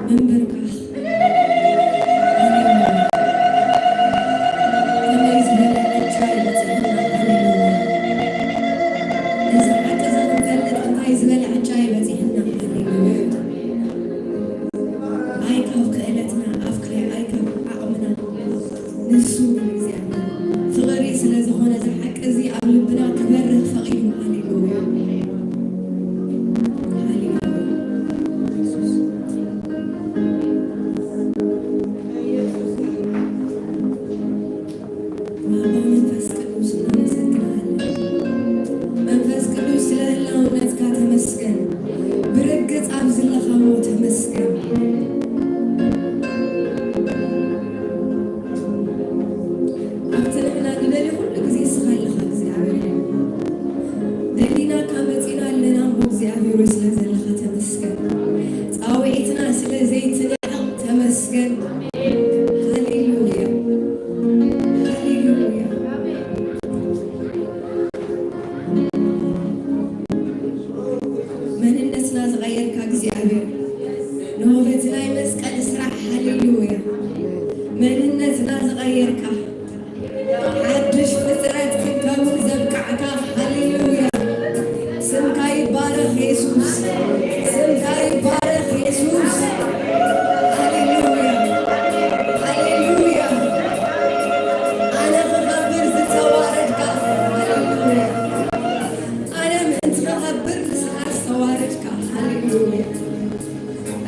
ምንብርካኽ። ሃሌሉያ። ከመይ ዝበለ ዕጫ ይበጽሐና። ሃሌሉያ። ነዚ ሓቂ እዚ ክንፈልጥ እንታይ ዝበለ ዕጫ ይበጽሐና። ሃሌሉያ። ኣይ ካብ ክእለትና ኣፍካይ ኣይ ካብ ዓቕምና ንሱ ንእግዚኣብሔር ፍቕሪ ስለ ዝኾነ እዚ ሓቂ እዚ ኣብ ልብና ክበርህ ፈቒዱ። ሃሌሉያ። ሃሌሉያ። ኣባ መንፈስ ቅዱስ እናመሰግናለን። መንፈስ ቅዱስ ስለ ህላውነትካ ተመስገን። ብርግጽ ኣብ ዘለኻዎ ተመስገን። ኣብቲ ንሕና ንደሊ ኩሉ ግዜ እስኻ ኣለኻ እግዚኣብሔር። ደሊናካ መጺና ኣለና እሞ እግዚኣብሔር ወይ ስለ ዘለኻ ተመስገን። ጻውዒትና ስለ ዘይትንዕቕ ተመስገን። ሃሌሉያ። ሃሌሉያ። መንነትና ዝቐየርካ እግዚኣብሔር፣ ንውበት ናይ መስቀል ስራሕ፣ ሃሌሉያ። መንነትና ዝቐየርካ፣ ሓድሽ ፍጥረት ክንከውን ዘብቃዕካ፣ ሃሌሉያ። ስምካ ይባረኽ የሱስ፣ ስምካ ይባረኽ የሱስ። ሃሌሉያ፣ ሃሌሉያ። ኣነ ክኸብር ዝተዋረድካ፣ ሃሌሉያ። ኣነ ምእንቲ ክኸብር ንስኻ ዝተዋረድካ፣ ሃሌሉያ።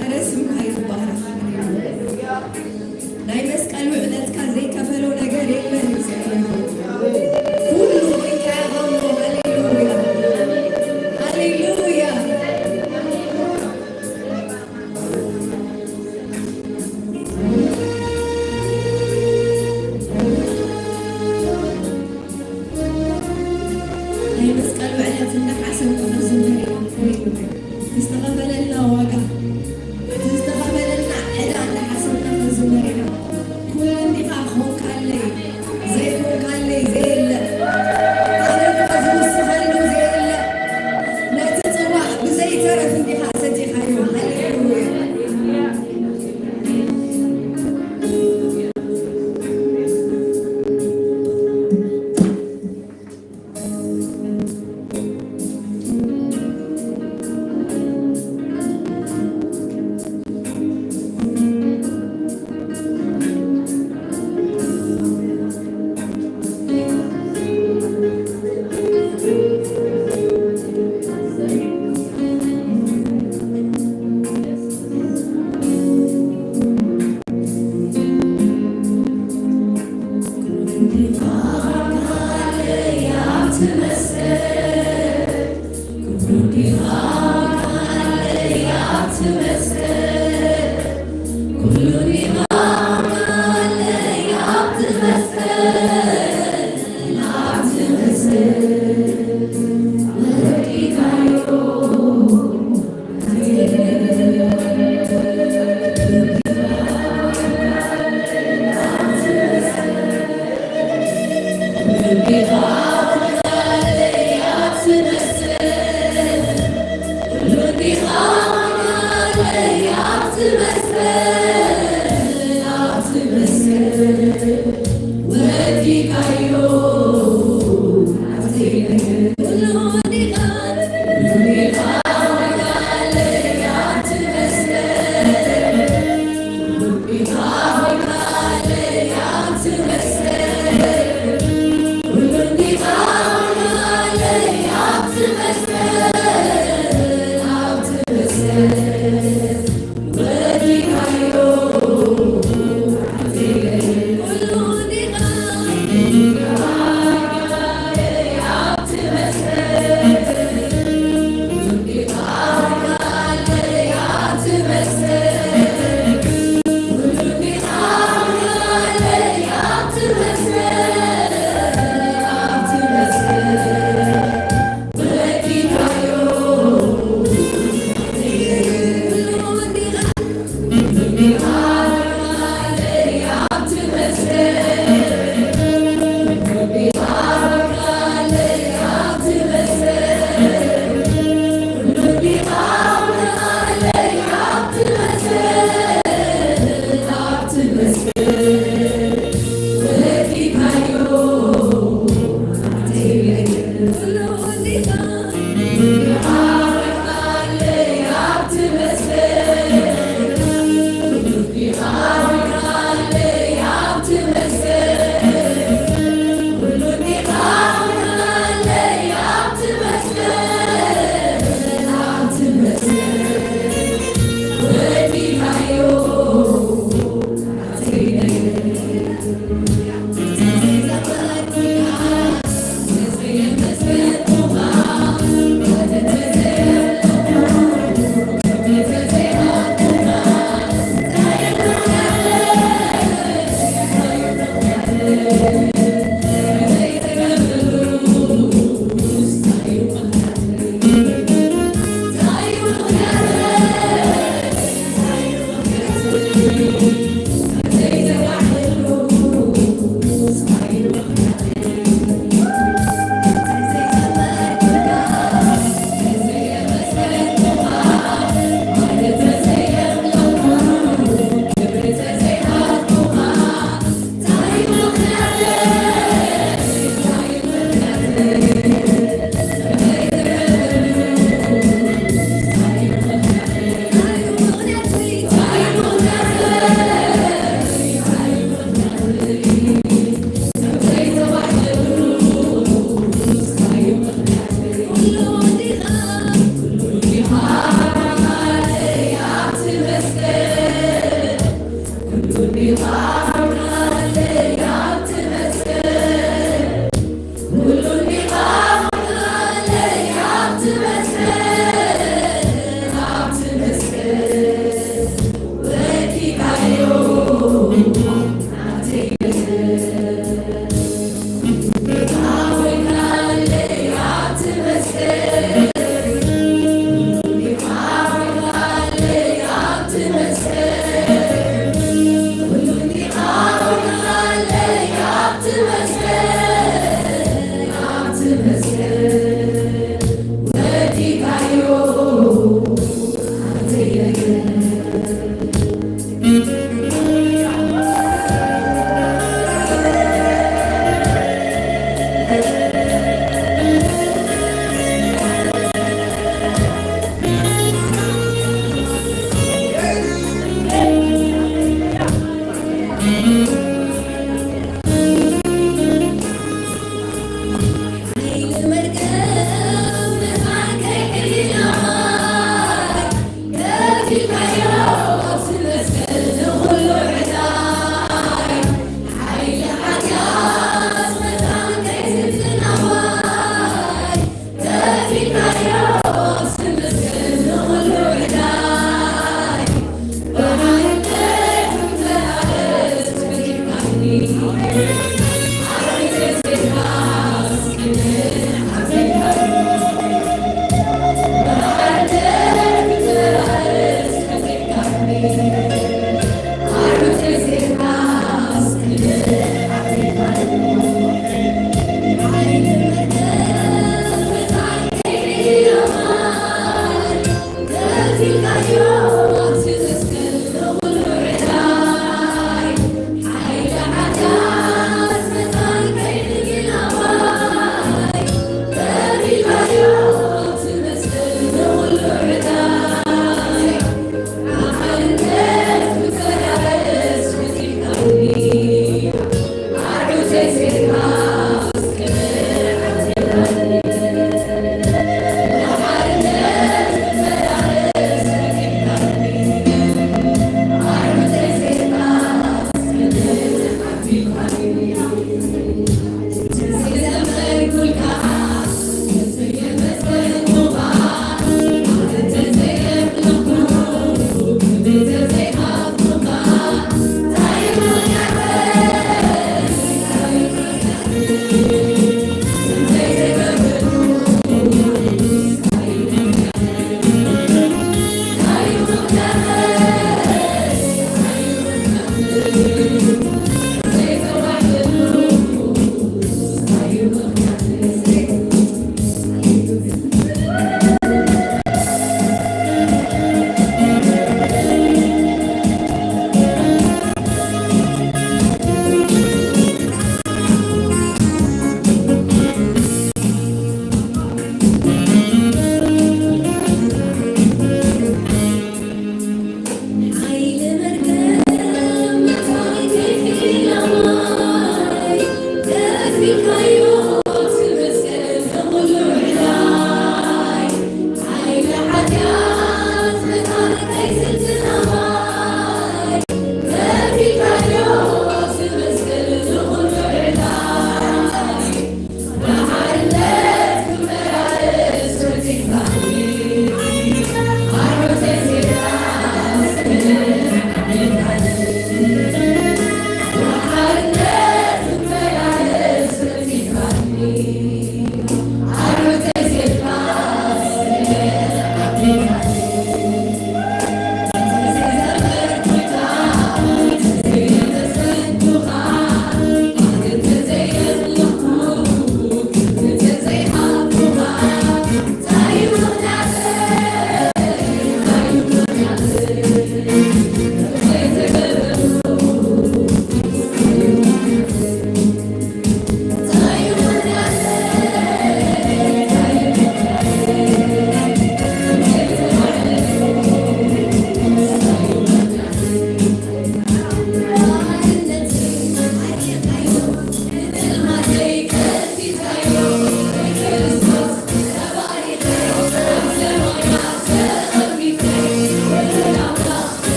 ኣረ ስምካ ይባረኽ፣ ሃሌሉያ። ናይ መስቀል ውዕለትካ ዘይከፈሎ ነገር የለን እግዚኣብሔር። ኩሉ ኮይንካ ኢኻ እሞ፣ ሃሌሉያ፣ ሃሌሉያ። ናይ መስቀል ውዕለት እንዳሓሰብና ክንዝምር ኢና። ዝተኸፈለልና ዋጋ፣ እቲ ዝተኸፈለልና ዕዳ እንዳሓሰብና ክንዝምር ኢና። ኩሉ እንዲኻ ኾንካለይ፣ ዘይኮንካለይ ዘየለ፣ ኣነ እኳ ዝውስኸሉ ዘየለ፣ ነቲ ጽዋዕ ብዘይተረፍ እንዲኻ ሰቲኻዮ። ሃሌሉያ።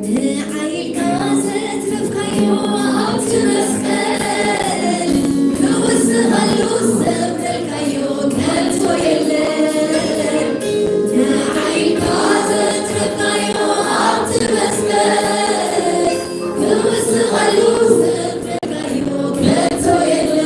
ንዓይ ኢልካ ዘትረፍካዮ ኣብቲ መስቀል፣ ክውስኸሉ ዘብለልካዮ ከቶ የለን። ንዓይ ኢልካ ዘትረፍካዮ ኣብቲ መስቀል፣ ክውስኸሉ ዘብለልካዮ ከቶ የለን።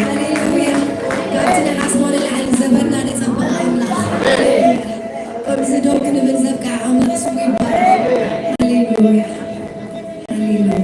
ሃሌሉያ። ካብቲ ንሓስቦ ንላዕሊ ዝዘመርና ንጸብቕ ኣምላኽ። እዚ ደው ክንብል ዘብቅዐ ኣምላኽ ስሙ ይባረኽ። ሃሌሉያ፣ ሃሌሉያ።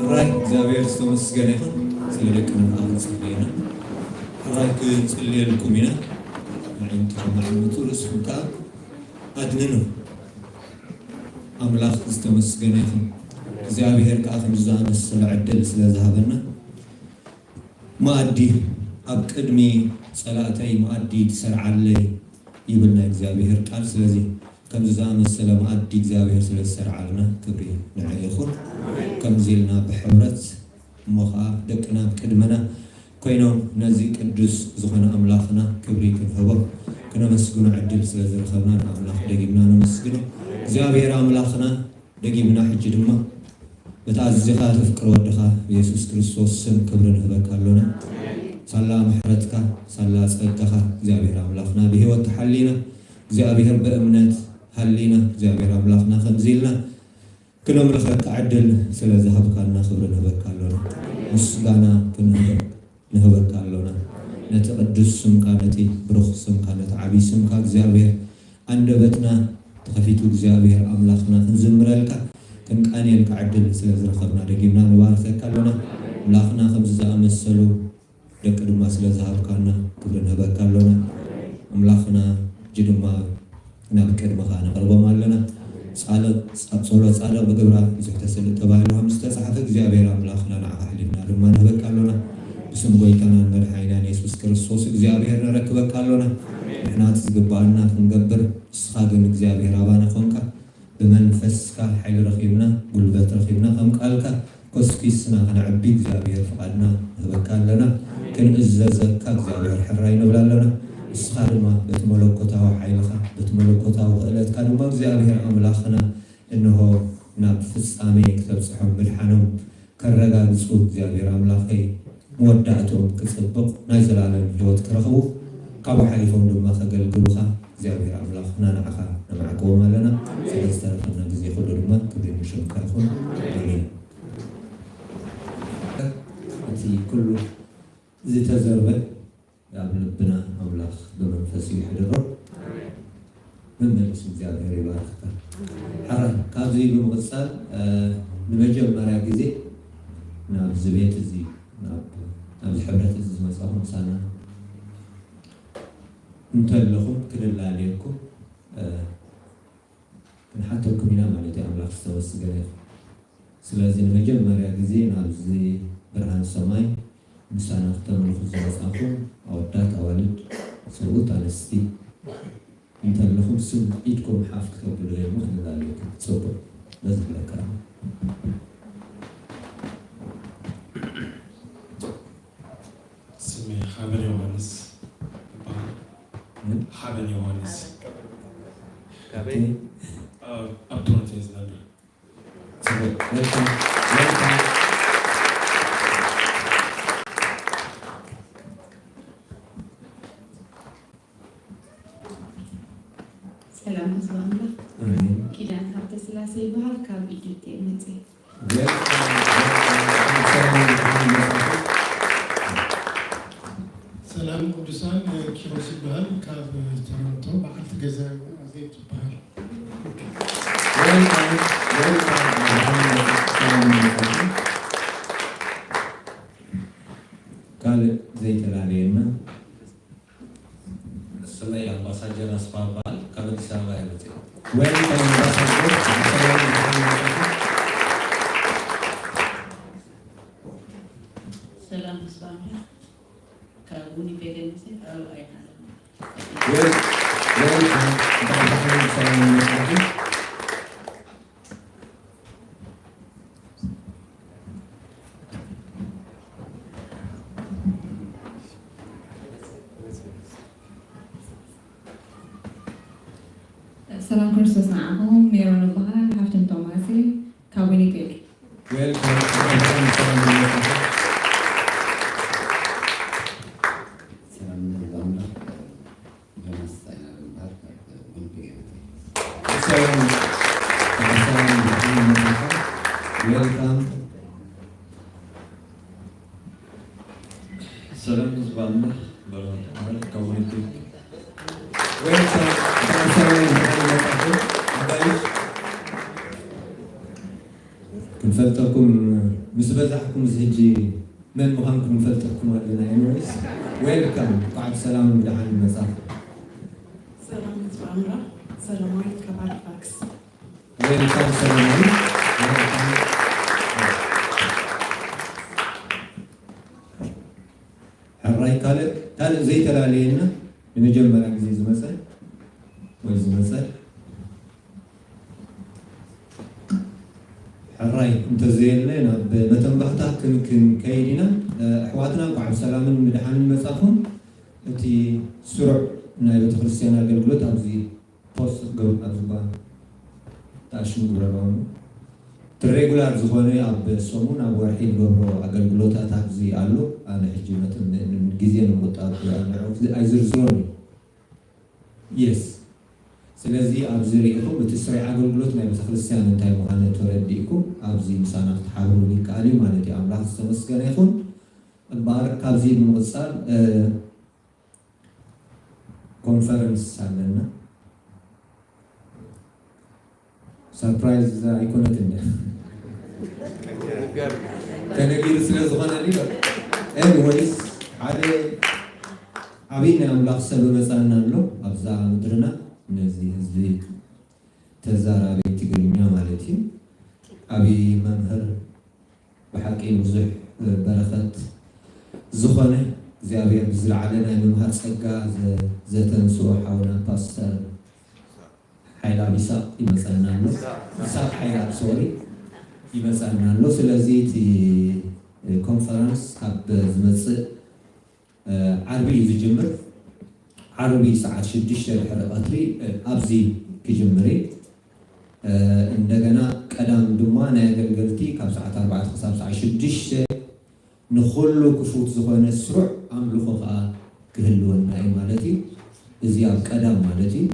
ሕራይ እግዚኣብሔር ዝተመስገነ ይኹን። ስለ ደቅና ከዓ ክንጽሊ ኢና። ሕራይ ክንጽልየልኩም ኢና። ኣዒንትኹም ኣዕምቱ፣ ርእስኹም ከዓ ኣድንኑ። ኣምላኽ ዝተመስገነ ይኹን። እግዚኣብሔር ከዓ ከምዚ ዝኣመሰለ ዕድል ስለ ዝሃበና፣ መኣዲ ኣብ ቅድሚ ጸላእተይ መኣዲ ትሰርዓለይ ይብል ናይ እግዚኣብሔር ቃል። ስለዚ ከምዚ ዝኣመሰለ መኣዲ እግዚኣብሔር ስለ ዝሰርዓልና ክብሪ ንዕኡ ይኹን። ከምዚ ኢልና ብሕብረት እሞ ኸዓ ደቅና ኣብ ቅድመና ኮይኖም ነዚ ቅዱስ ዝኾነ ኣምላኽና ክብሪ ክንህቦ ክነመስግኖ ዕድል ስለ ዝረኸብና ንኣምላኽ ደጊምና ነመስግኖ። እግዚኣብሔር ኣምላኽና ደጊምና ሕጂ ድማ በቲ ኣዚኻ ተፍቅሮ ወድኻ ብየሱስ ክርስቶስ ስም ክብሪ ንህበካ ኣሎና። ሳላ ምሕረትካ፣ ሳላ ጸጋኻ እግዚኣብሔር ኣምላኽና ብህይወት ተሓሊና፣ እግዚኣብሔር ብእምነት ሃሊና፣ እግዚኣብሔር ኣምላኽና ከምዚ ኢልና ክነምልኸካ ዕድል ስለ ዝሃብካና ክብሪ ንህበካ ኣሎና። ምስጋና ክንህበ ንህበካ ኣሎና። ነቲ ቅዱስ ስምካ፣ ነቲ ብሩኽ ስምካ፣ ነቲ ዓብዪ ስምካ እግዚኣብሔር፣ ኣንደበትና ተኸፊቱ እግዚኣብሔር ኣምላኽና ክንዝምረልካ ክንቃንየልካ ዕድል ስለ ዝረኸብና ደጊምና ንባርኸካ ኣሎና። ኣምላኽና ከምዚ ዝኣመሰሉ ደቂ ድማ ስለ ዝሃብካና ክብሪ ንህበካ ኣሎና። ኣምላኽና፣ ሕጂ ድማ ናብ ቅድመኻ ነቕርቦም ኣለና። ጻድቕ፣ ጸ-፣ ጸሎት ጻድቕ ብግብራ ብዙሕ ተስልጥ ተባሂሉ ከም ዝተጻሕፈ፣ እግዚኣብሔር ኣምላኽና፣ ንዓኻ ኣሕሊፍና ድማ ንህበካ ኣሎና። ብስም ጎይታናን መድሓኒናን የሱስ ክርስቶስ እግዚኣብሔር ነረክበካ ኣሎና። ንሕና እቲ ዝግብኣና ክንገብር፣ ንስኻ ግን እግዚኣብሔር ኣባና ኾንካ። ብመንፈስካ ሓይሊ ረኺብና፣ ጉልበት ረኺብና፣ ከም ቃልካ ኮስኪስና ክነዕቢ እግዚኣብሔር ፍቓድና ንህበካ ኣለና። ክንእዘዘካ እግዚኣብሔር ሕራይ ንብል ኣለና። ንስኻ ድማ በቲ መለኮታዊ ሓይልኻ፣ በቲ መለኮታዊ ክእለትካ ድማ እግዚኣብሔር ኣምላኽና፣ እንሆ ናብ ፍጻሜ ክተብጽሖም ምድሓኖም ከረጋግጹ እግዚኣብሔር ኣምላኸይ መወዳእትኦም ክጽብቕ ናይ ዘላለም ህይወት ክረኽቡ ካብኡ ሓሊፎም ድማ ከገልግሉኻ እግዚኣብሔር ኣምላኽና ንዓኻ ነማዕቅቦም ኣለና። ስለ ዝተረፈና ግዜ ኩሉ ድማ ክብሪ ንሽምካ ይኹን። ኣሜን። እቲ ኩሉ ዝተዘርበ ኣብ ልብና ኣምላኽ ብመንፈሱ ይሕድሮ። መመልስ እግዚኣብሔር ይባርኽካ። ሕራይ፣ ካብዚ ብምቕጻል፣ እ፣ ንመጀመርያ ግዜ ናብዚ ቤት እዚ፣ ናብ፣ ናብዚ ሕብረት እዚ ዝመጻኹም ምሳና እንተለኹም ክንላለየኩም፣ እ፣ ክንሓተኩም ኢና ማለት እዩ። ኣምላኽ ዝተመስገነ ይኹን። ስለዚ ንመጀመርያ ግዜ ናብዚ ብርሃን ሰማይ ምሳና ክተምልኹ ዝመጻኹም ኣወዳት፣ ኣዋልድ፣ ሰብኡት፣ ኣንስቲ እንተለኹም ስም ኢድኩም ሓፍ ክተብሉ ደልየ እሞ ክንላለየኩም። ጽቡቕ። በዚ ክለካ። ስሜ ሓበን ዮሃንስ ይበሃል። ምን? ሓበን ዮሃንስ። ካበይ? ኣብ፣ ኣብ ቶሮንቶ እየ ዝነብር። ጽቡቕ። Welcome. Welcome. ሰላም ህዝቢ ኣምላኽ። ኣሜን። ኪዳን ሃብተስላሴ ይበሃል፣ ካብ ኢትዮጵያ መጽእ። Welcome, welcome. ሰላም ቅዱሳን፣ ኪሮስ ይበሃል፣ ካብ ቶሮንቶ፣ በዓልቲ ገዛ እውን ኣዜብ ትበሃል። Welcome, welcome. ካልእ ዘይተላለየና። ስመይ ኣምባሳጀር ኣስፋ እበሃል፣ ካብ ኣዲስ ኣበባ እየ መፂኡ። Welcome ኣምባሳጀር። ሰላም ህዝቢ ኣምላኽ፣ ካብ ዊኒፔግ እየ መፂኡ፣ ካብ ኣይናለም። Wel-፣ welcome። እንኳዕ ብሰላም መጣችሁ። ሰላም ክርስቶስ ንዓኹም። ሜሮን እበሃል፣ ሃፍቶም ቶማስ እየ፣ ካብ ዊኒፔግ። Welcome። ሰላም፣ ሰላም። ዮናስ ኣይናለም እበሃል፣ ካብ ዊኒፔግ እየ መፂኡ። ሰላም፣ ሰላም፣ ሰላም። Welcome። ሰላም ህዝቢ ኣምላኽ፣ በረኸት ዓመት ካብ ዊኒፔግ። Welcome። ሰላም፣ ሰላም። ክንፈልጠኩም ምስ በዛሕኩም፣ እዚ ሕጂ መን ምዃንኩም ንፈልጠኩም ኣለና። Anyways፣ welcome፣ እንኳዕ ብሰላም ብደሓን መጻኹም። ሰላም ህዝቢ ኣምራ፣ ሰላማዊት ካብ ሃሊፋክስ። Welcome ሰላማዊት። Welcome። ሕራይ ካልእ፣ ካልእ ዘይተላለየና ንመጀመርያ ግዜ ዝመጸ ወይ ዝመጸ ሕራይ እንተዘየለ ናብ መተንባህታ ክን-፣ ክንከይድ ኢና። ኣሕዋትና እንኳዕ ብሰላምን ብድሓንን መጻኹም። እቲ ስሩዕ ናይ ቤተክርስትያን ኣገልግሎት ኣብዚ ፖስት ክትገብሩ ኣብ ዝባ ተኣሽሙ ግብረ ባኑ። እቲ ሬጉላር ዝኾነ ኣብ ሰሙን ኣብ ወርሒ ንገብሮ ኣገልግሎታት ኣብዚ ኣሎ። ኣነ ሕጂ ነቲ ን-፣ ን-፣ ግዜ ንምቁጣብ ኣነ ኣይዝርዝሮን እዩ። የስ። ስለዚ ኣብዚ ርኢኹም እቲ ስሩዕ ኣገልግሎት ናይ ቤተክርስትያን እንታይ ምዃኑ ተረዲእኩም ኣብዚ ምሳና ክትሓብሩ ይከኣል እዩ ማለት እዩ። ኣምላኽ ዝተመስገነ ይኹን። እምበኣር ካብዚ ብምቕጻል፣ እ፣ ኮንፈረንስ ኣለና። ሰርፕራይዝ ኣይኮነትን እያ። ተነጊሩ ስለ ዝኾነ እዩ። ኤኒዌይስ፣ ሓደ ዓብዪ ናይ ኣምላኽ ሰብ መጻና ኣሎ ኣብዛ ምድርና፣ ነዚ ህዝቢ ተዛራቢ ትግርኛ ማለት እዩ። ዓብዪ መምህር፣ ብሓቂ ብዙሕ በረኸት ዝኾነ እግዚኣብሔር ብዝለዓለ ናይ ምምሃር ጸጋ ዘ-፣ ዘተንስኦ ሓውና ፓስተር ሓይላ ቢሳቕ ይመጸና ኣሎ። ይሳቕ ሓይላ፣ ሶሪ፣ ይመጸና ኣሎ። ስለዚ እቲ ኮንፈረንስ ካብ ዝመጽእ ዓርቢ እዩ ዝጅምር። ዓርቢ ሰዓት ሽዱሽተ ድሕሪ ቀትሪ ኣብዚ ክጅምር እዩ። እንደገና ቀዳም ድማ ናይ ኣገልገልቲ ካብ ሰዓት ኣርባዕተ ክሳብ ሰዓት ሽዱሽተ ንኹሉ ክፉት ዝኾነ ስሩዕ ኣምልኾ ከዓ ክህልወና እዩ ማለት እዩ። እዚ ኣብ ቀዳም ማለት እዩ።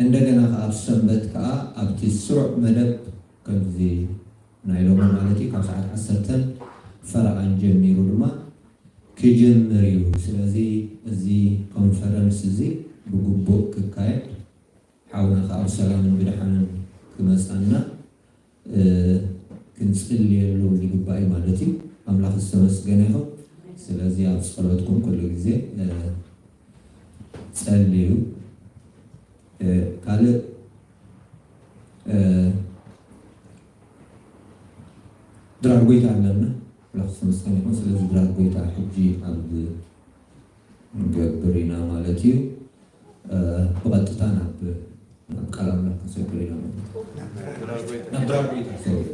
እንደገና ከዓ ኣብ ሰንበት ከዓ ኣብቲ ስሩዕ መደብ ከምዚ ናይ ሎሚ ማለት እዩ ካብ ሰዓት ዓሰርተን ፈረቓን ጀሚሩ ድማ ክጅምር እዩ። ስለዚ እዚ ኮንፈረንስ እዚ ብግቡእ ክካየድ ሓውና ከዓ ብሰላምን ብድሓንን ክመፃና ክንጽልየሉ ዝግባእ እዩ ማለት እዩ። ኣምላኽ ዝተመስገነ ይኹን። ስለዚ ኣብ ጸሎትኩም ኩሉ ግዜ ጸልዩ። ካልእ ድራር ጎይታ ኣለና። ኣምላኽ ዝተመስገነ ይኹን። ስለዚ ድራር ጎይታ ሕጂ ኣብ ንገብር ኢና ማለት እዩ። ብቐጥታ ናብ ናብ ቃል ኣምላኽ ክንሰግር ኢና ማለት እዩ። ናብ ድራር ጎይታ፣ ሶሪ።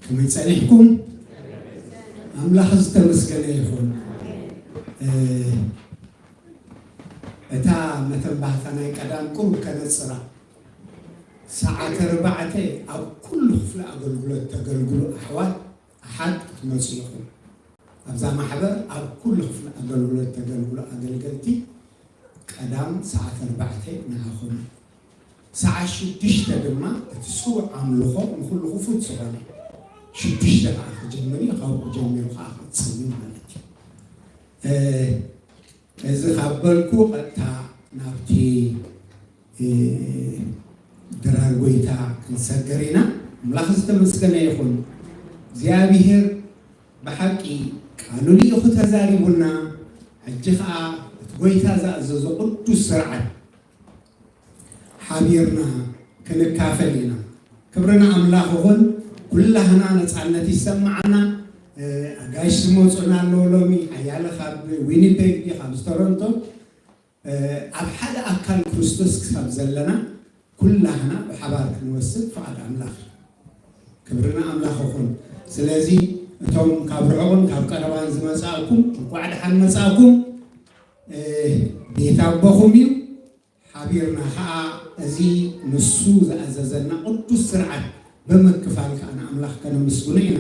ከመይ ጸኒሕኩም? ኣምላኽ ዝተመስገነ ይኹን። እታ መተንባህታ ናይ ቀዳም ቁሩብ ከነጽራ። ሰዓት ኣርባዕተ ኣብ ኩሉ ክፍሊ ኣገልግሎት ተገልግሉ ኣሕዋት ኣሓት ክትመጹ ኢኹም። ኣብዛ ማሕበር ኣብ ኩሉ ክፍሊ ኣገልግሎት ተገልግሉ ኣገልገልቲ ቀዳም ሰዓት ኣርባዕተ ንዓኹም። ሰዓት ሽዱሽተ ድማ እቲ ስሩዕ ኣምልኾ ንኹሉ ክፉት ዝኾነ ሽዱሽተ ከዓ ክጅምር እዩ። ካብኡ ጀሚሩ ከዓ ክቕጽል እዩ ማለት እዩ። እዚ ካብ በልኩ ቀጥታ ናብቲ ድራር ጎይታ ክንሰገር ኢና። ኣምላኽ ዝተመስገነ ይኹን። እግዚኣብሔር ብሓቂ ቃሉ ልኢኹ ተዛሪቡና። ሕጂ ኸዓ እቲ ጎይታ ዝኣዘዞ ቅዱስ ስርዓት ሓቢርና ክንካፈል ኢና። ክብሪ ንኣምላኽ ይኹን። ኩላህና ነጻነት ይሰማዓና። ኣጋይሽ ዝመጹና ኣለዉ ሎሚ ሓያለ ካብ ዊኒፔግ ድዩ ካብ ቶሮንቶ። ኣብ ሓደ ኣካል ክርስቶስ ክሳብ ዘለና ኩላህና ብሓባር ክንወስድ ፍቓድ ኣምላኽ። ክብሪ ንኣምላኽ ይኹን። ስለዚ እቶም ካብ ርሑቕን ካብ ቀረባን ዝመጻእኩም እንቋዕ ደሓን መጻእኩም። ቤት ኣቦኹም እዩ። ሓቢርና ኸዓ እዚ ንሱ ዝኣዘዘና ቅዱስ ስርዓት ብምክፋል ከኣ ንኣምላኽ ከነመስግኖ ኢና።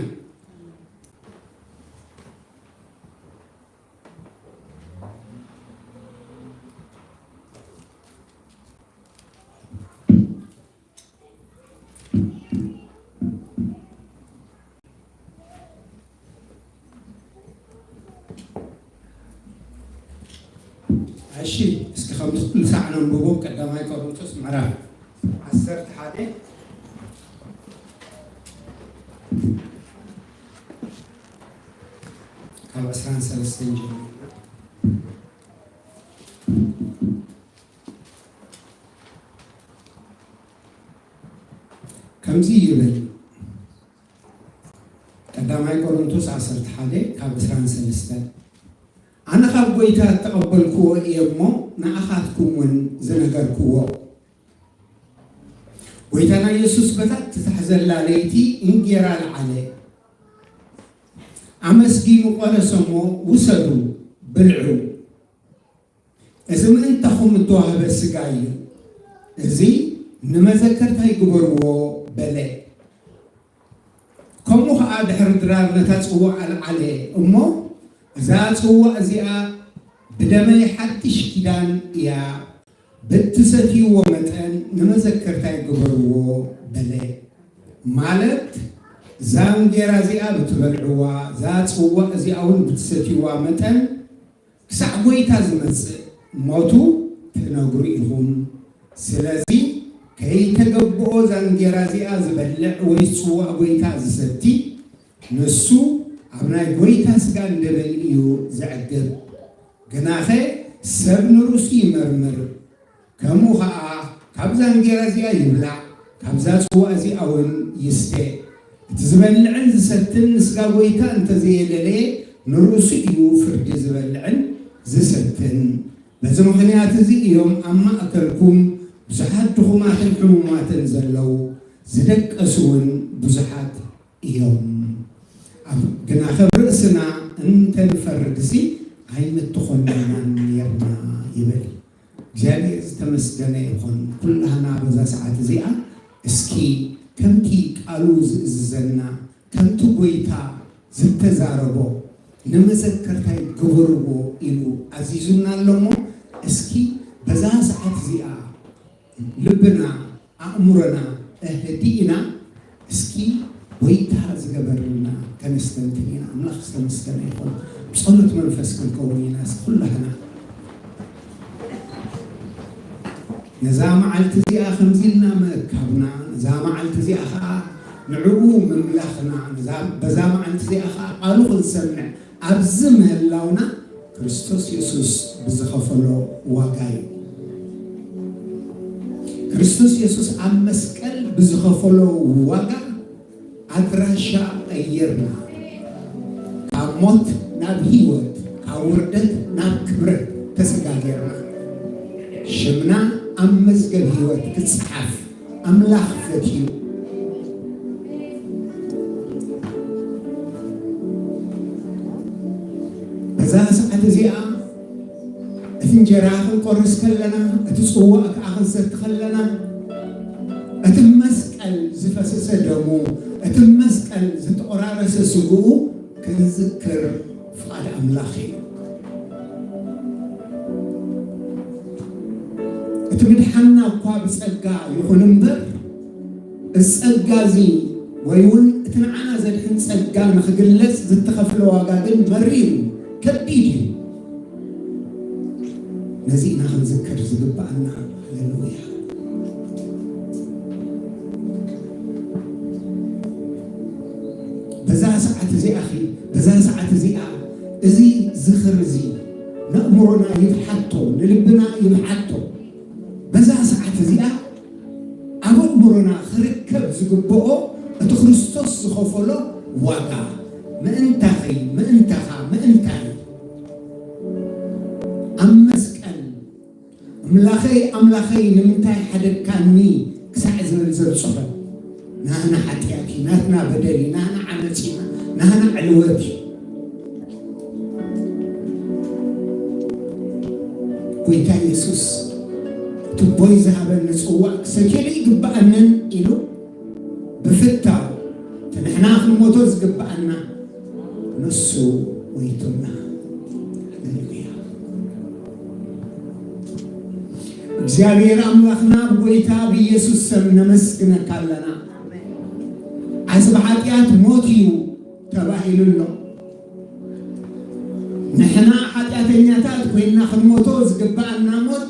እሺ፣ እስኪ ከምዚ ኩሉ ሳዕ ነንብቦ። ቀዳማይ ቆሮንቶስ ምዕራፍ ዓሰርተ ሓደ ካብ ዕስራን ሰለስተን ጀሚርና። ከምዚ ይብል፣ ቀዳማይ ቆሮንቶስ ዓሰርተ ሓደ ካብ ዕስራን ሰለስተን፣ ኣነ ካብ ጐይታ እተቐበልክዎ እየ እሞ፣ ንኣኻትኩም እውን ዝነገርክዎ። ጐይታና የሱስ በታ እትታሕዘላ ለይቲ እንጌራ ለዓለ፣ ኣመስጊኑ ቈረሰ እሞ፣ ውሰዱ፣ ብልዑ። እዚ ምእንታኹም እተዋህበ ሥጋ እዩ። እዚ ንመዘከርታይ ግበርዎ በለ። ከምኡ ኸኣ ድሕሪ ድራር ነታ ጽዋእ ኣልዓለ እሞ፣ እዛ ጽዋእ እዚኣ ብደመይ ሓድሽ ኪዳን እያ፣ ብእትሰትይዎ መጠን ንመዘከርታይ ግበርዎ በለ። ማለት እዛ እንጌራ እዚኣ ብትበልዕዋ፣ እዛ ጽዋእ እዚኣ እውን ብትሰትይዋ መጠን ክሳዕ ጐይታ ዝመጽእ ሞቱ ትነግሩ ኢኹም። ስለዚ ከይተገብኦ ዛንጌራ እዚኣ ዝበልዕ ወይ ጽዋእ ጎይታ ዝሰቲ፣ ንሱ ኣብ ናይ ጎይታ ስጋን ደምን እዩ ዝዕግብ። ግናኸ ሰብ ንርእሱ ይመርምር፣ ከምኡ ኸኣ ካብ ዛንጌራ እዚኣ ይብላዕ፣ ካብዛ ጽዋእ እዚኣ እውን ይስተ። እቲ ዝበልዕን ዝሰትን ንስጋ ጎይታ እንተዘየደለየ ንርእሱ እዩ ፍርዲ ዝበልዕን ዝሰትን። በዚ ምኽንያት እዚ እዮም ኣብ ማእከልኩም ብዙሓት ድኹማትን ሕሙማትን ዘለዉ፣ ዝደቀሱ እውን ብዙሓት እዮም። ኣብ ግናኸ ርእስና እንተንፈርድሲ ኣይምተኾንናን ነርና ይብል። እግዚኣብሔር ዝተመስገነ ይኹን። ኩላህና በዛ ሰዓት እዚኣ እስኪ ከምቲ ቃሉ ዝእዝዘና፣ ከምቲ ጎይታ ዝተዛረቦ ንመዘከርታይ ግበርዎ ኢሉ ኣዚዙና ኣሎ እሞ፣ እስኪ በዛ ሰዓት እዚኣ ልብና ኣእምሮና እህዲእና እስኪ ጎይታ ዝገበረልና ከነስተንትን ኢና። ኣምላኽ ዝተመስገነ ይኹን። ብጸሎት መንፈስ ክንከውን ኢና እስኪ ኩላህና። ነዛ መዓልቲ እዚኣ ከምዚ ኢልና ምእካብና፣ ነዛ መዓልቲ እዚኣ ኸዓ ንዕኡ ምምላኽና፣ ነዛ፣ በዛ መዓልቲ እዚኣ ኸዓ ቃሉ ክንሰምዕ ኣብዚ ምህላውና ክርስቶስ የሱስ ብዝኸፈሎ ዋጋ እዩ። ክርስቶስ የሱስ ኣብ መስቀል ብዝኸፈሎ ዋጋ ኣድራሻ ቀይርና፣ ካብ ሞት ናብ ህይወት፣ ካብ ውርደት ናብ ክብረት ተሰጋጊርና። ሽምና ኣብ መዝገብ ህይወት ክጸሓፍ ኣምላኽ ፈትዩ። በዛ ሰዓት እዚኣ እቲ እንጀራ ክንቆርስ ከለና፣ እቲ ጽዋእ ከኣ ክንሰቲ ከለና፣ እቲ መስቀል ዝፈሰሰ ደሙ፣ እቲ መስቀል ዝተቆራረሰ ስግኡ ክንዝክር ፍቓድ ኣምላኽ እዩ። እቲ ምድሓንና እኳ ብጸጋ ይኹን እምበር፣ እዚ ጸጋ እዚ ወይ እውን እቲ ንዓና ዘድሕን ጸጋ ንኽግለጽ ዝተኸፍለ ዋጋ ግን መሪር እዩ፣ ከቢድ እዩ። ነዚ ኢና ክንዝክር ዝግብኣና። ሃሌሉያ። በዛ ሰዓት እዚኣ ኺ፣ በዛ ሰዓት እዚኣ እዚ ዝኽር እዚ ነእምሮና ይብሓቶ፣ ንልብና ይብሓቶ። በዛ ሰዓት እዚኣ ኣብ ኣእምሮና ክርከብ ዝግብኦ እቲ ክርስቶስ ዝኸፈሎ ዋጋ፣ ምእንታኺ፣ ምእንታኻ፣ ምእንታይ ኣብ መስቀል ኣምላኸይ፣ ኣምላኸይ፣ ንምንታይ ሓደግካኒ ክሳዕ ዝብል ዘብጽሖ ናህና ሓጢኣት እዩ፣ ናትና በደል እዩ፣ ናህና ዓመፅ እዩ፣ ናህና ዕልወት እዩ። ጎይታ የሱስ፣ እቲ ኣቦይ ዝሃበኒ ጽዋእ ክሰትየሉ ይግብኣንን ኢሉ ብፍታው፣ እቲ ንሕና ክንሞቶ ዝግብኣና ንሱ ሞይቱልና። ሃሌሉያ። እግዚኣብሔር ኣምላኽና ብጎይታ ብኢየሱስ ስም ነመስግነካ ኣለና። ዓስቢ ሓጢኣት ሞት እዩ ተባሂሉ ኣሎ። ንሕና ሓጢኣተኛታት ኮይንና ክንሞቶ ዝግብኣና ሞት፣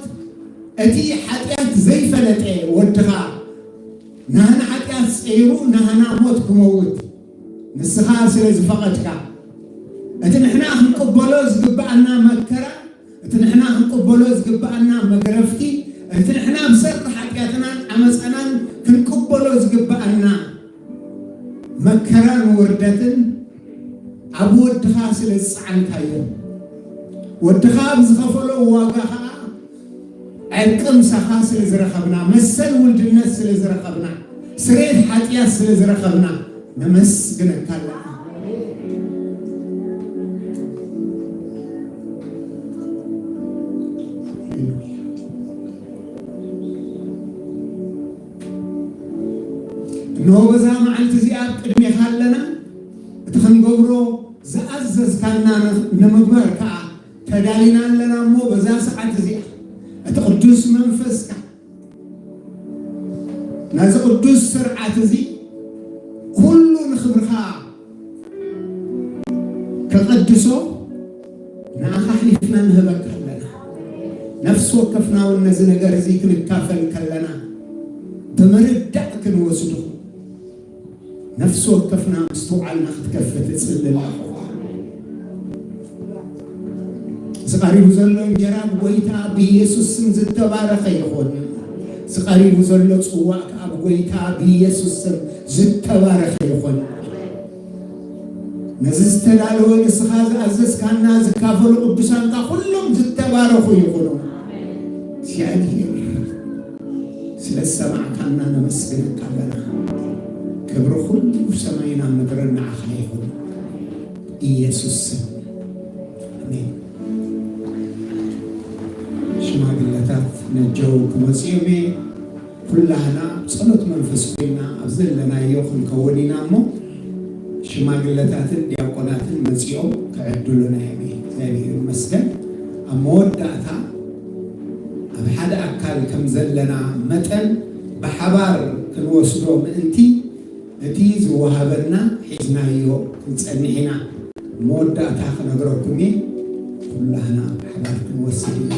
እቲ ሓጢኣት ዘይፈለጠ ወድኻ ናህና ሓጢኣት ጸይሩ ናህና ሞት ክመውት ንስኻ ስለ ዝፈቐድካ፣ እቲ ንሕና ክንቅበሎ ዝግብኣና መከራ፣ እቲ ንሕና ክንቅበሎ ዝግብኣና መግረፍቲ፣ እቲ ንሕና ብሰሪ ሓጢኣትናን ዓመፃናን ክንቅበሎ ዝግብኣና መከራን ውርደትን ኣብ ወድኻ ስለ ዝፀዓንካዮ፣ ወድኻ ብዝኸፈሎ ዋጋ ኸዓ ዕርቂ ምሳኻ ስለ ዝረኸብና፣ መሰል ውልድነት ስለ ዝረኸብና፣ ስርየት ሓጢኣት ስለ ዝረኸብና ነመስግነካ ኣለና። እንሆ በዛ መዓልቲ እዚኣ ኣብ ቅድሜኻ ኣለና፣ እቲ ክንገብሮ ዝኣዘዝካና ንምግባር ከኣ ተዳሊና ኣለና እሞ፣ በዛ ሰዓት እዚኣ እቲ ቅዱስ መንፈስካ ነዚ ቅዱስ ስርዓት እዚ ኩሉ ንኽብርኻ ከቐድሶ ንኣኻ ኣሕሊፍና ንህበካ ኣለና። ነፍሲ ወከፍና እውን ነዚ ነገር እዚ ክንካፈል ከለና፣ ብምርዳእ ክንወስዶ፣ ነፍሲ ወከፍና ምስትውዓልና ክትከፍት እጽሊ ኣለኹ። ዝቐሪቡ ዘሎ እንጀራ ብጎይታ ብኢየሱስ ስም ዝተባረኸ ይኹን። ዝቐሪቡ ዘሎ ጽዋእ ከኣ ብጎይታ ብኢየሱስ ስም ዝተባረኸ ይኹን። ነዚ ዝተዳለወ ንስኻ ዝኣዘዝካና ዝካፈሉ ቅዱሳንካ ኩሎም ዝተባረኹ ይኹኑ። እግዚኣብሔር ስለ ዝሰማዕካና ነመስግነካ ኣለና። ክብሪ ኩሉ ሰማይና ምድርን ንዓኻ ይኹን። ኢየሱስ ስም ኣሜን። ሽማግለታት ነጀው ክመጽኡ እዮም። ኩላህና ጸሎት መንፈስ ኮይና ኣብ ዘለናዮ ክንከውን ኢና እሞ ሽማግለታትን ዲያቆናትን መጺኦም ክዕድሉና እዮም። እግዚኣብሔር ይመስገን። ኣብ መወዳእታ ኣብ ሓደ ኣካል ከም ዘለና መጠን ብሓባር ክንወስዶ ምእንቲ እቲ ዝወሃበና ሒዝናዮ ክንጸንሕ ኢና። መወዳእታ ክነግረኩም እየ። ኩላህና ብሓባር ክንወስድ ኢና።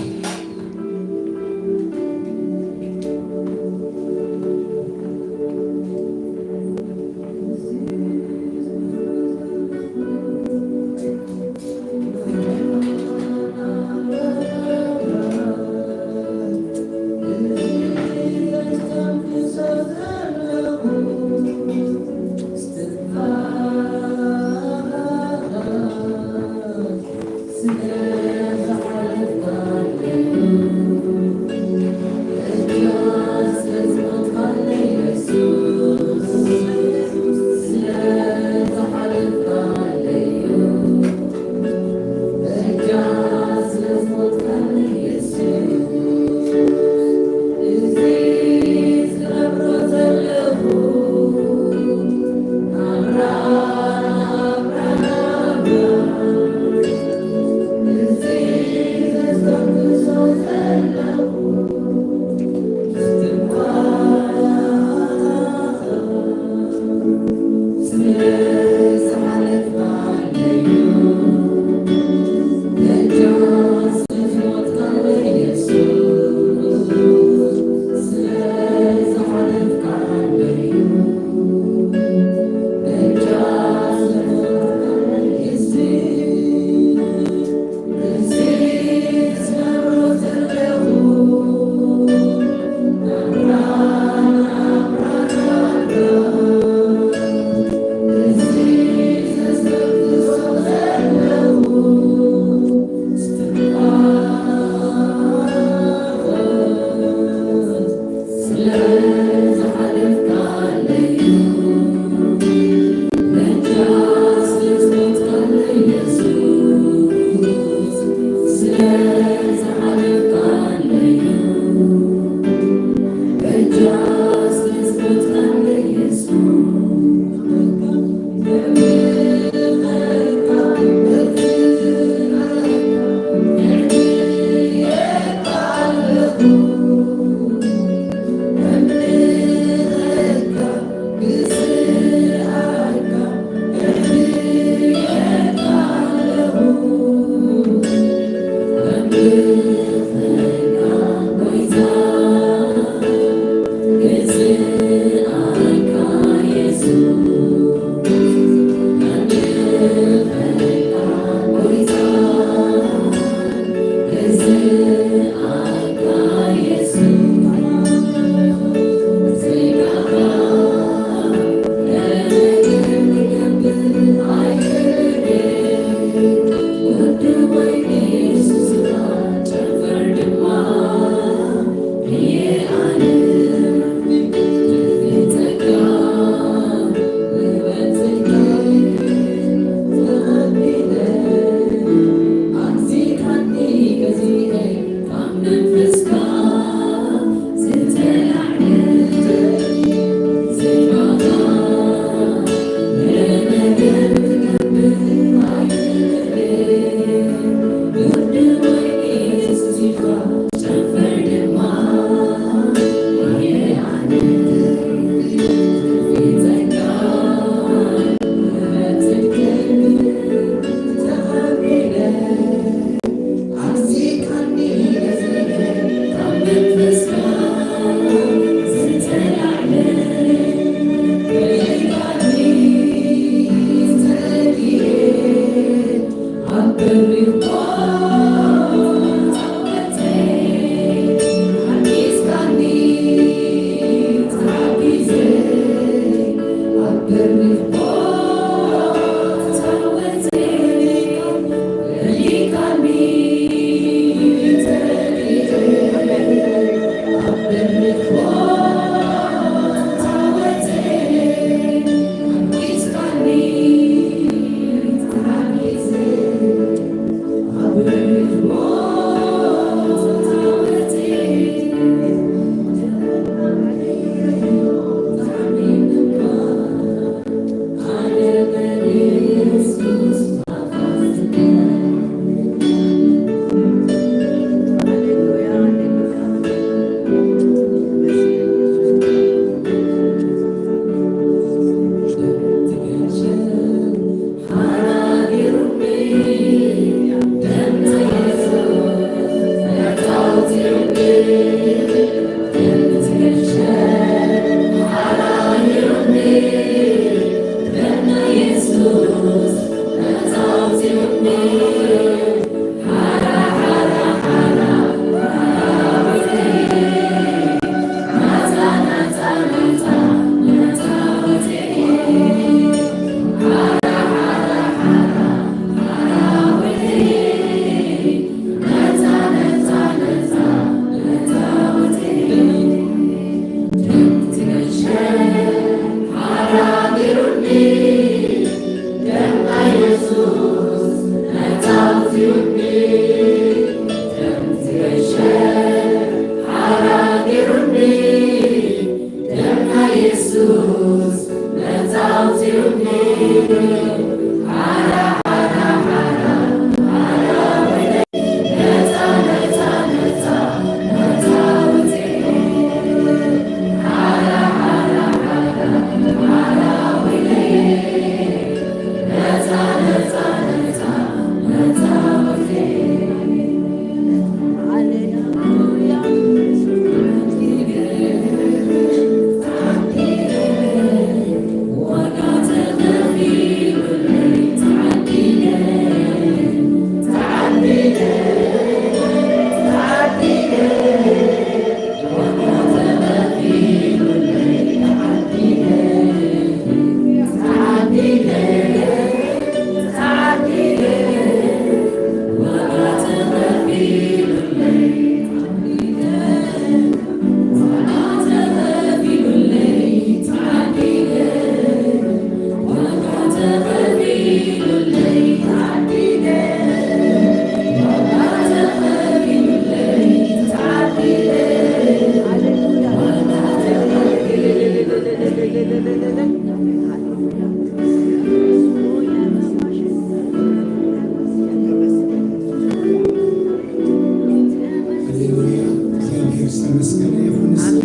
ሃሌሉያ፣ እግዚኣብሔር ዝተመስገነ ይኹን። እስኪ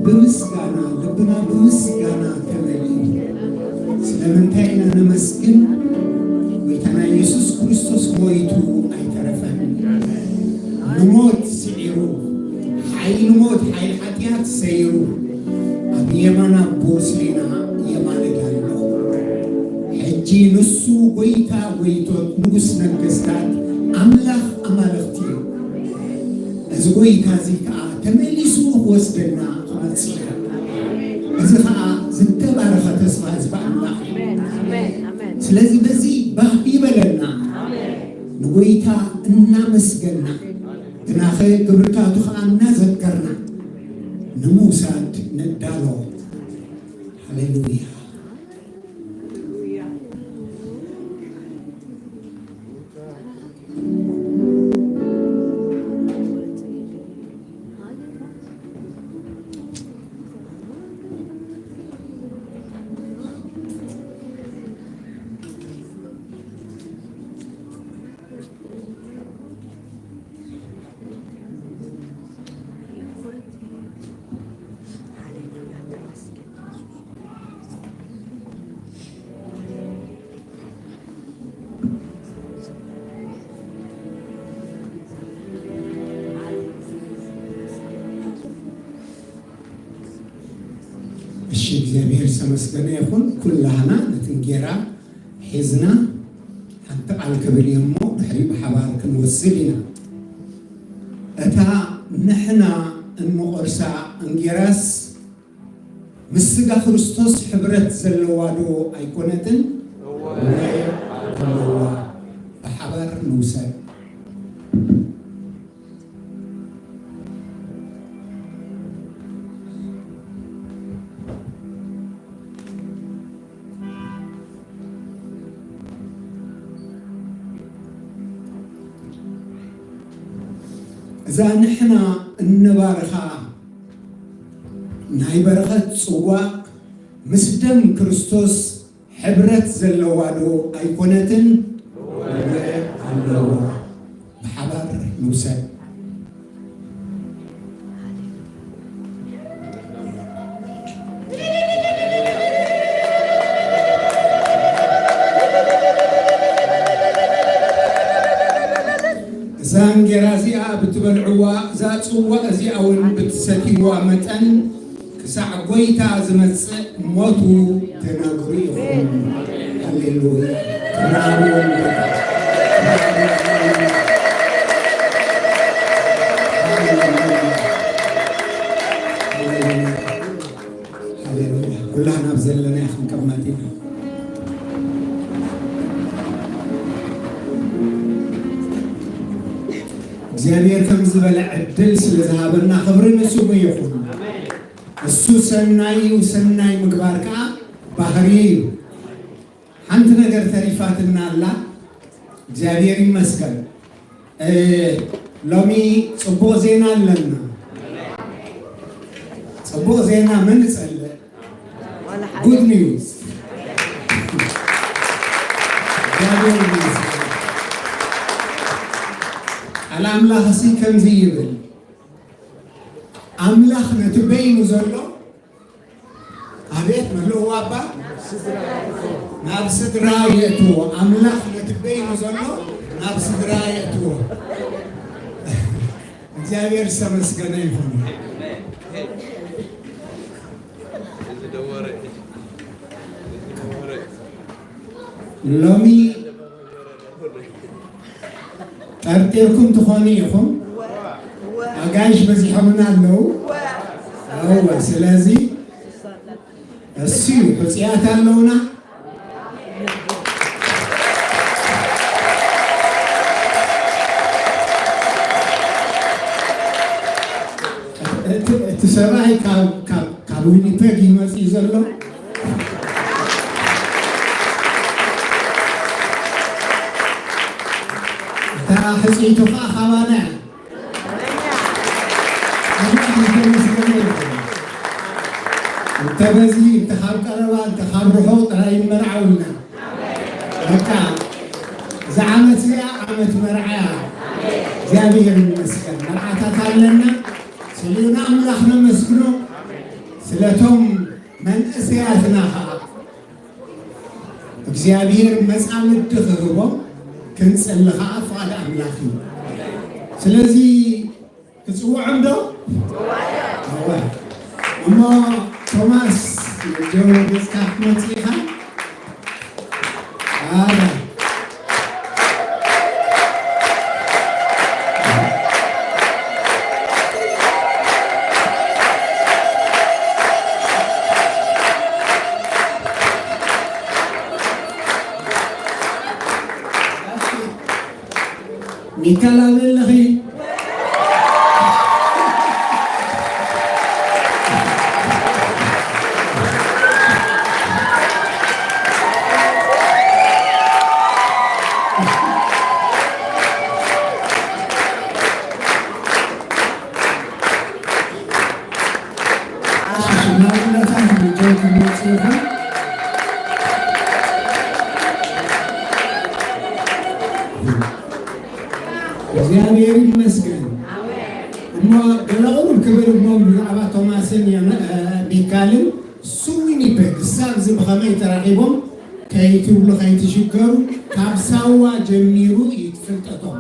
ብምስጋና፣ ልብና ብምስጋና ተመልኡ። ስለምንታይ ኢና ነመስግን? ጎይታና ኢየሱስ ክርስቶስ ሞይቱ ኣይተረፈን። ንሞት ስዒሩ፣ ሓይሊ ሞት፣ ሓይሊ ሓጢኣት ሰይሩ፣ ኣብ የማን ኣቦ ስሌና የማልድ ኣሎ። ሕጂ ንሱ ጎይታ ጎይቶት፣ ንጉስ ነገስታት፣ ኣምላኽ ኣማልኽቲ እዩ። እዚ ጎይታ እዚ ከኣ ተመሊሱ ክወስደና ክመጽእ እዩ። እዚ ከኣ ዝተባረኸ ተስፋ ህዝቢ ኣምላኽ እዩ። ስለዚ በዚ ባህ ይበለና። ንጎይታ እናመስገና፣ ግናኸ ግብርታቱ ኸዓ እናዘከርና ንምውሳድ ንዳሎ። ሃሌሉያ። እሺ፣ እግዚኣብሔር ዝተመስገነ ይኹን። ኩላህና ነቲ እንጌራ ሒዝና ሓንቲ ቃል ክብል እየ እሞ፣ ድሕሪኡ ብሓባር ክንወስድ ኢና። እታ ንሕና እንቖርሳ እንጌራስ ምስ ስጋ ክርስቶስ ሕብረት ዘለዋ ዶ ኣይኮነትን? እወ፣ ኣለዋ። ብሓባር ንውሰድ። እዛ ንሕና እንባርኻ ናይ በረኸት ጽዋእ ምስ ደም ክርስቶስ ሕብረት ዘለዋ ዶ ኣይኮነትን? እወ፣ ኣለዋ። ብሓባር ንውሰድ። እዛ እንጌራ እዚኣ ብትበልዕዋ፣ እዛ ጽዋእ እዚኣ እውን ብትሰትይዋ መጠን፣ ክሳዕ ጐይታ ዝመጽእ ሞቱ ተናግሩ ኢኹም። ሃሌሉያ። ክብሪ ንጎይታ። ሃሌሉያ። ሃሌሉያ። ኩላህና ኣብ ዘለናዮ ክንቅመጥ ኢና። እግዚኣብሔር ከም ዝበለ ዕድል ስለ ዝሃበና ክብሪ ንስሙ ይኹን። እሱ ሰናይ እዩ፣ ሰናይ ምግባር ከኣ ባህሪ እዩ። ሓንቲ ነገር ተሪፋትና ኣላ። እግዚኣብሔር ይመስገን። እ፣ ሎሚ ጽቡቕ ዜና ኣለና። ጽቡቕ ዜና መን እጸልእ? Good news። እግዚኣብሔር ይመስገን። ቃል ኣምላኽ እሲ ከምዚ ይብል፣ ኣምላኽ ነቲ በይኑ ዘሎ ኣቤት መለዎ ኣባ ናብ ስድራ የእትዎ። ኣምላኽ ነቲ በይኑ ዘሎ ናብ ስድራ የእትዎ። እግዚኣብሔር ዝተመስገነ ይኹን። ሎሚ ጠርጢርኩም ትኾኑ ኢኹም። ኣጋይሽ በዚሖምና ኣለዉ። እወ፣ ስለዚ እሱ እዩ፣ ሕጹያት ኣለውና። እቲ፣ እቲ ሰብኣይ ካብ፣ ካብ፣ ካብ ዊኒፔግ ይመጽእ ዘሎ። እታ ሕጽይቱ ኸኣ ኻባና እያ። ኣምላኽ ዝተመስገነ ይኹን። እንተ በዚ፣ እንተ ካብ ቀረባ፣ እንተ ካብ ርሑቕ ጥራይ ይመርዓውና። በቃ፣ እዛ ዓመት እዚኣ ዓመት መርዓ እያ። እግዚኣብሔር ይመስገን። መርዓታት ኣለና። ስለ ኣምላኽ ነመስግኖ። ስለቶም መንእሰያትና ኸኣ እግዚኣብሔር መጻምዲ ክህቦም ክንጽሊ ኸኣ ፍቓድ ኣምላኽ እዩ። ስለዚ ክጽውዖም ዶ? እወ። እሞ ቶማስ፣ ጆሮ ገጽካ ክትመጽእ ኢኻ? ኣረ። ሚካል ኣበይ ኣለኺ? ሽማግለታት ምእንታን ክመጽኡ ይኹን። እግዚኣብሔር ይመስገን። እሞ ገለ ቁሩብ ክብል እሞ ብዛዕባ ቶማስን የመ-፣ እ፣ ሚካልን እሱ ዊኒፔግ፣ እሳ ኣብዚ ብኸመይ ተራኺቦም ከይትብሉ ከይትሽገሩ፣ ካብ ሳዋ ጀሚሩ እዩ ፍልጠቶም።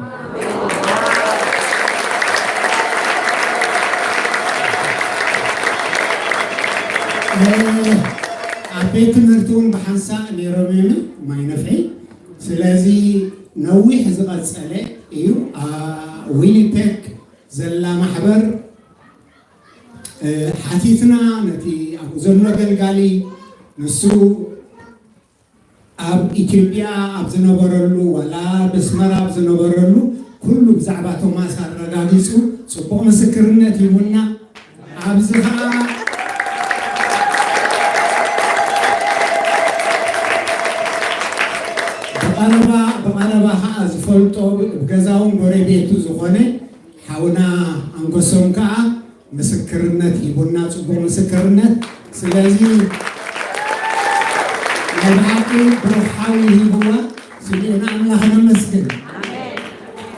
እ፣ ኣብ ቤት ትምህርቲ እውን ብሓንሳእ ነይሮም እዮም ማይ ነፍሒ። ስለዚ ነዊሕ ዝቐጸለ እዩ። ኣ፣ ዊኒፔግ ዘላ ማሕበር፣ እ፣ ሓቲትና ነቲ ኣብኡ ዘሎ ኣገልጋሊ፣ ንሱ ኣብ ኢትዮጵያ ኣብ ዝነበረሉ ዋላ ኣብ ኣስመራ ኣብ ዝነበረሉ ኩሉ ብዛዕባ ቶማስ ኣረጋጊጹ ጽቡቕ ምስክርነት ሂቡና። ኣብዚ ኸኣ ብቐረባ፣ ብቐረባ ኸኣ ዝፈልጦ፣ ብገዛውን ጎረቤቱ ዝኾነ ሓውና ኣንገሶም ከኣ ምስክርነት ሂቡና፣ ጽቡቕ ምስክርነት። ስለዚ ናይ ብሓቂ ብሩኽ ሓዊ ሂብዋ፣ ስሚዕና ኣምላኽ ነመስግን።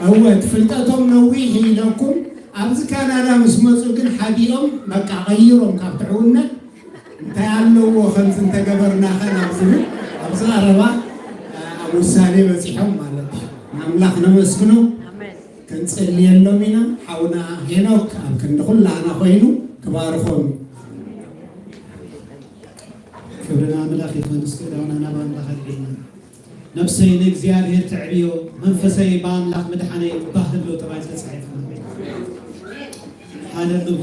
እወ፣ እቲ ፍልጠቶም ነዊሕ ኢለኩም፣ ኣብዚ ካናዳ ምስ መጹ ግን ሓዲኦም በቃ ቀይሮም ካብ ትዕውነት እንታይ ኣለዎ ከምዚ እንተገበርናኸ ናብ ዝብል ኣብዚ ቀረባ ኣብ ውሳኔ በጺሖም ማለት እዩ። ንኣምላኽ ነመስግኖ። ኣሜን። ክንጽልየሎም ኢና። ሓውና ሄኖክ ኣብ ክንዲ ኩላህና ኮይኑ ክባርኾም እዩ። ክብሪ ንኣምላኽ ይኹን። እስኪ ኢዳውና ናብ ኣምላኽ ኣልዒልና። ነፍሰይ ንእግዚኣብሔር ተዕብዮ፣ መንፈሰይ ብኣምላኽ ምድሓነይ ይባህ ኣሎ ተባሂሉ ተጻሒፉ። ሃሌሉያ።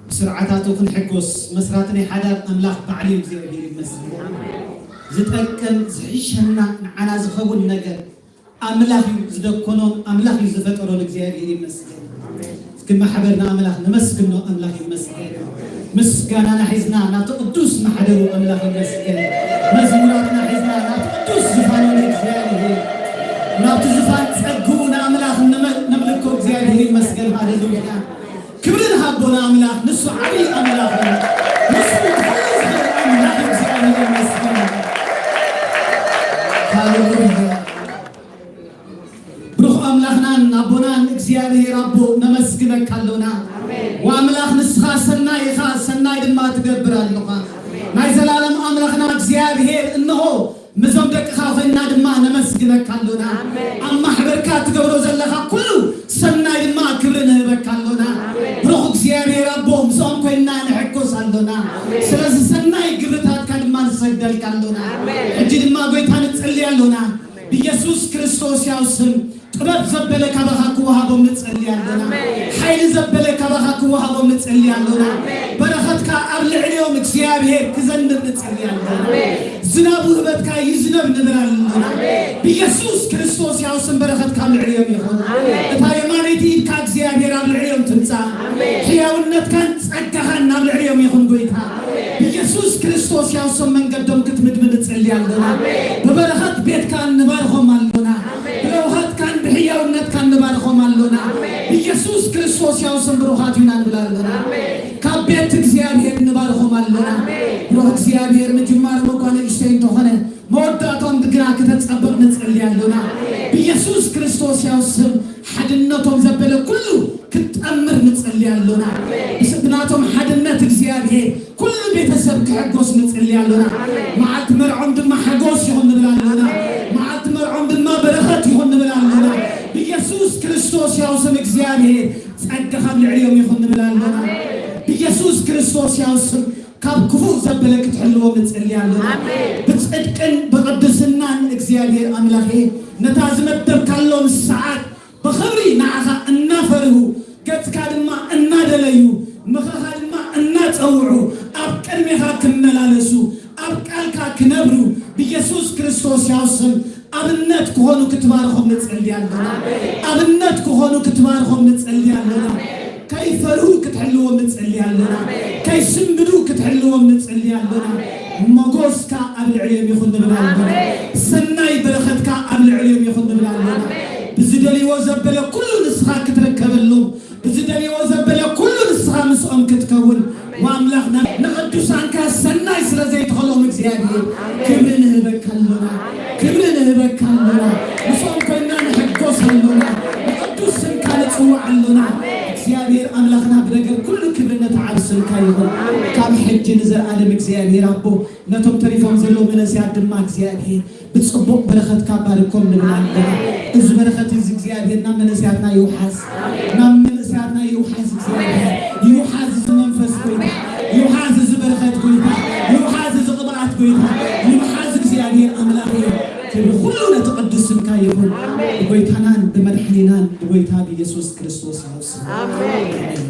ብስርዓታቱ ክንሕጎስ መስራቲ ናይ ሓዳር ኣምላኽ ባዕሉ እዩ። እግዚኣብሔር ይመስገን። ዝጠቅም ዝሕሸና ንዓና ዝኸውን ነገር ኣምላኽ እዩ ዝደኮኖን ኣምላኽ እዩ ዝፈጠሮን። እግዚኣብሔር ይመስገን። እስኪ ማሕበርና ኣምላኽ ነመስግኖ። ኣምላኽ ይመስገን። ምስጋናና ሒዝና ናብቲ ቅዱስ ማሕደሩ ኣምላኽ ይመስገን። መዝሙራትና ሒዝና ናብቲ ቅዱስ ዝፋኑ እግዚኣብሔር፣ ናብቲ ዝፋን ጸግኡ ንኣምላኽ ነመ-፣ ነምልኮ። እግዚኣብሔር ይመስገን። ሃሌሉያ። ክብሪ ንሃቦ ንኣምላኽ፣ ንሱ ዓብዪ ኣምላኽ እዩ። ንሱ ንኹሉ ዝኽእል ኣምላኽ እዩ። እግዚኣብሔር ይመስገን። ሃሌሉያ። ብሩኽ ኣምላኽናን ኣቦናን እግዚኣብሔር ኣቦ ነመስግነካ ኣሎና። ኣሜን። ወኣምላኽ ንስኻ ሰናይ ኢኻ፣ ሰናይ ድማ ትገብር ኣሎኻ። ኣሜን። ናይ ዘላለም ኣምላኽና እግዚኣብሔር እንሆ ምስዞም ደቅኻ ኮይንና ድማ ነመስግነካ ኣሎና። ኣሜን። ኣብ ማሕበርካ ትገብሮ ዘለኻ ኩሉ ሰናይ ድማ ክብሪ ንህበካ ኣሎና። ኣሜን። ብሩኽ እግዚኣብሔር ኣቦ ምስኦም ኮይንና ንሕጎስ ኣሎና። ኣሜን። ስለዚ ሰናይ ግብርታትካ ድማ ንሰግደልካ ኣሎና። ኣሜን። ሕጂ ድማ ጎይታ ንጽሊ ኣሎና። ብየሱስ ክርስቶስ ያው ስም ጥበብ ዘበለ ካባኻ ክወሃቦም ንጸሊ ኣሎና። ሓይሊ ዘበለ ካባኻ ክወሃቦም ንጸሊ ኣሎና። በረኸትካ ኣብ ልዕሊኦም እግዚኣብሔር ክዘንብ ንጸሊ ኣሎና። ዝናብ ውህበትካ ይዝነብ ንብል ኣሎና። ብኢየሱስ ክርስቶስ ያው ስም በረኸትካ ኣብ ልዕሊኦም ይኹን። እታ የማነይቲ ኢድካ እግዚኣብሔር ኣብ ልዕሊኦም ትምጻእ። ሕያውነትካን ጸጋኻን ናብ ልዕሊኦም ይኹን ጎይታ። ብኢየሱስ ክርስቶስ ያው ስም መንገዶም ክትምድምድ ንጸሊ ኣሎና። ብበረኸት ቤትካ ንባርኾም ኣሎና። ብለውሃትካን ብሕያውነትካን ንባርኾም ኣሎና። ብኢየሱስ ክርስቶስ ያው ስም ብሩኻት ኢና ንብል ኣሎና። ካብ ቤት እግዚኣብሔር ንባርኾም ኣሎና። ብሩኽ እግዚኣብሔር ምጅማር መጓ ንእሽተይ እንተኾነ መወዳእቶም ግና ክተጸብቕ ንጸሊ ኣሎና። ብኢየሱስ ክርስቶስ ያው ስም ሓድነቶም ዘበለ ኩሉ ክትጠምር ንጸሊ ኣሎና። ብስ-፣ ብናቶም ሓድነት እግዚኣብሔር ኩሉ ቤተሰብ ክሕጎስ ንጸሊ ኣሎና። መዓልቲ መርዖም ድማ ሓጎስ ይኹን ንብል ኣሎና። መዓልቲ መርዖም ድማ በረኸት ይኹን ንብል ኣሎና። ብኢየሱስ ክርስቶስ ያው ስም እግዚኣብሔር ጸጋ ካብ ልዕሊኦም ይኹን ንብል ኣሎና። ብኢየሱስ ክርስቶስ ያው ስም ካብ ክፉእ ዘበለ ክትሕልዎም ንጸሊ ኣሎና። ብጽድቅን ብቕድስናን እግዚኣብሔር ኣምላኸ ነታ ዝመደብካሎም ሰዓት ብኽብሪ ንዓኻ እናፈርሁ፣ ገጽካ ድማ እናደለዩ፣ ምኽርኻ ድማ እናጸውዑ፣ ኣብ ቅድሜኻ ክመላለሱ፣ ኣብ ቃልካ ክነብሩ፣ ብኢየሱስ ክርስቶስ ያው ስም ኣብነት ክኾኑ ክትባርኾም ንጸሊ ኣሎና። ኣብነት ክኾኑ ክትባርኾም ንጸሊ ኣሎና። ከይፈርሁ ክትሕልዎም ንጸሊ ኣሎና። ከይስንብዱ ክትሕልዎም ንጸሊ ኣሎና። መጎስካ ኣብ ልዕሊኦም ይኹን ንብል ኣሎና። ሰናይ በረኸትካ ኣብ ልዕሊኦም ይኹን ንብል ኣሎና። ብዝደልይዎ ዘበለ ኩሉ ንስኻ ክትርከበሎም፣ ብዝደልይዎ ዘበለ ኩሉ ንስኻ ምስኦም ክትከውን፣ ወኣምላኽና ንቅዱሳንካ ሰናይ ስለ ዘይትኸሎም እግዚኣብሔር ክብሪ ንህበካ ኣሎና። ክብሪ ንህበካ ኣሎና። ምስኦም ኮይና ንሕጎስ ኣሎና። ንቅዱስ ስምካ ንጽውዕ ኣሎና። እግዚኣብሔር ኣምላኽና ብነገር ኩሉ ክብሪ ነቲ ዓብ ስምካ ይኹን። ካብ ሕጂ ንዘለኣለም እግዚኣብሔር ኣቦ ነቶም ተሪፎም ዘለዉ መነስያት ድማ እግዚኣብሔር ብጽቡቕ በረኸትካ ባርኮም ንብል ኣለና። እዚ በረኸት እዚ እግዚኣብሔር ናብ መነስያትና ይውሓዝ። ናብ መንእሰያትና ይውሓዝ እግዚኣብሔር። ይውሓዝ እዚ መንፈስ ጎይታ። ይውሓዝ እዚ በረኸት ጎይታ። ይውሓዝ እዚ ቅብኣት ጎይታ። ይውሓዝ እግዚኣብሔር ኣምላኽ እዩ። ክብሪ ኩሉ ነቲ ቅዱስ ስምካ ይኹን። ብጎይታናን ብመድሓኒናን ብጎይታ ብኢየሱስ ክርስቶስ ይውስን። ኣሜን።